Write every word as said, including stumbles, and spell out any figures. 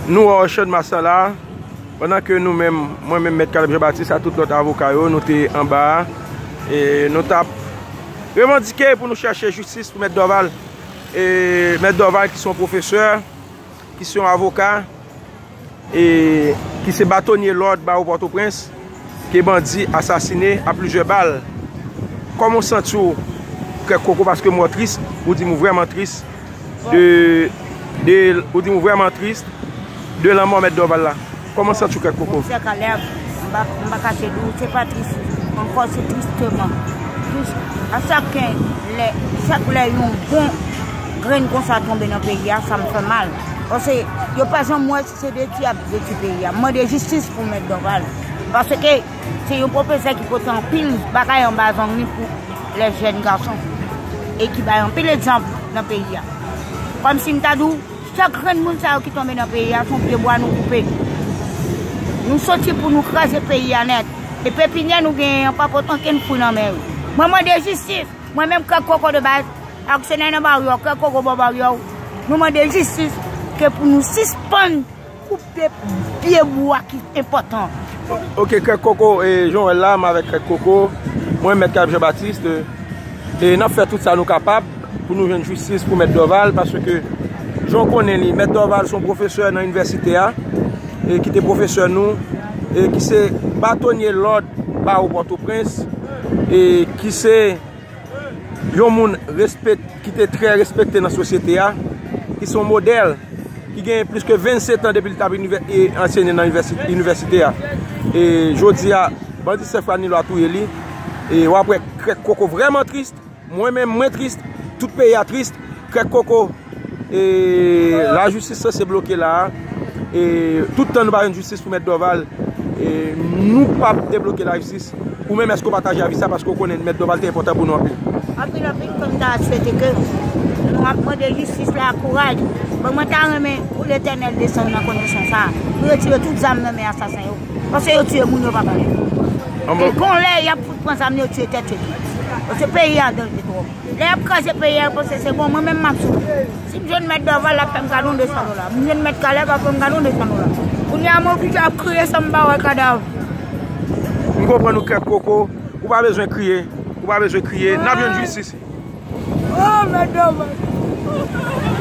Nou wè Channmas la, pandan ke nou menm, mwen menm, Mèt Caleb Jean Baptiste, a tout lòt avoka yo, nou te anba a, e nou t ap revandike pou nou chèche jistis pou Mèt Dorval. E Mèt Dorval ki se yon pwofesè, ki se yon avoka, e ki se batonye lòd bawo Pòtoprens, ke bandi asasine a plizyè bal. Kòman w santi w, Krèk Koko, paske m wè w tris, ou di m ou vrèman tris de, de, ou di m ou vrèman tris de lanmò Mèt Dorval la. Kòman w santi w, Krèk Koko? Monchè Caleb, m pa, m pa kache di w, se pa tris ankò, se tristeman. Tris, a chak lè, chak lè yon bon grenn konsa tonbe nan peyi a, sa m fè mal. Paske yo pa janm wè si se detwi y ap detwi peyi a. M mande jistis pou Mèt Dorval. Paske se yon pwofesè ki pote anpil bagay anba zong li pou lè jèn gason. E ki bay anpil egzanp nan peyi a. Kòmsi m ta di w, chak grenn moun sa yo ki tonbe nan peyi a, se yon pye bwa nou koupe. Nou soti pou nou kraze peyi a nèt. E pepinyè nou genyen an pa pote ankenn fwi nan men yo. Mwen mande jistis. Mwen menm Krèk Koko de baz, aksyonè nan bari a, Krèk Koko bò bari a, nou mande jistis ke pou nou sispann koupe pye bwa ki enpòtan. Ok, Krèk Koko, e, jan w wè l la, m avèk Krèk Koko, mwen, Mèt Caleb Jean Baptiste, e n ap fè tout sa nou kapab pou nou jwenn jistis pou Mèt Dorval, paske jan w konnen li, Mèt Dorval se yon pwofesè nan inivèsite a, e ki te pwofesè nou, e ki se batonye lòd bawo Pòtoprens, e ki se yon moun respek-, ki te trè respekte nan sosyete a, ki se yon modèl, ki gen plis ke vennsetan depi li t ap inivè-, e, anseye nan inivèsi-, inivèsite a. E jodi a, bandi Sèf Ranilo a touye li. E w ap wè Krèk Koko vrèman tris. Mwen menm, mwen tris. Tout peyi a tris. Krèk Koko, e lajistis sanse bloke la a. E tout tan nou pa jwenn jistis pou Mèt Dorval, e nou p ap debloke lajistis. Ou menm, èske w pataje avi sa, paske w konnen Mèt Dorval te enpòtan pou nou anpil? Anpil, anpil, kòm ta swete ke nou ap mande jistis la kouraj. Bon, mwen ta renmen pou Letènèl desann nan kondisyon sa a, pou yo tire tout zam nan men asasen yo. Paske yo tiye moun yo pa konnen. E gon lè y ap fout pran zam yo tiye tèt yo tou. Paske peyi a danje twòp. Lè y ap kraze peyi a, yo panse se bon, mwen menm m ap soufri. Si m jwenn Mèt Dorval, l ap fè m kado yon de san dola. M jwenn Mèt Caleb, l ap fè m kado yon de san dola. Kounye a, m oblije ap kriye san m pa wè kadav. M konprann ou, Krèk Koko. Ou pa bezwen kriye. Ou pa bezwen kriye. N ap jwenn jistis. Oh, Mèt Dorval.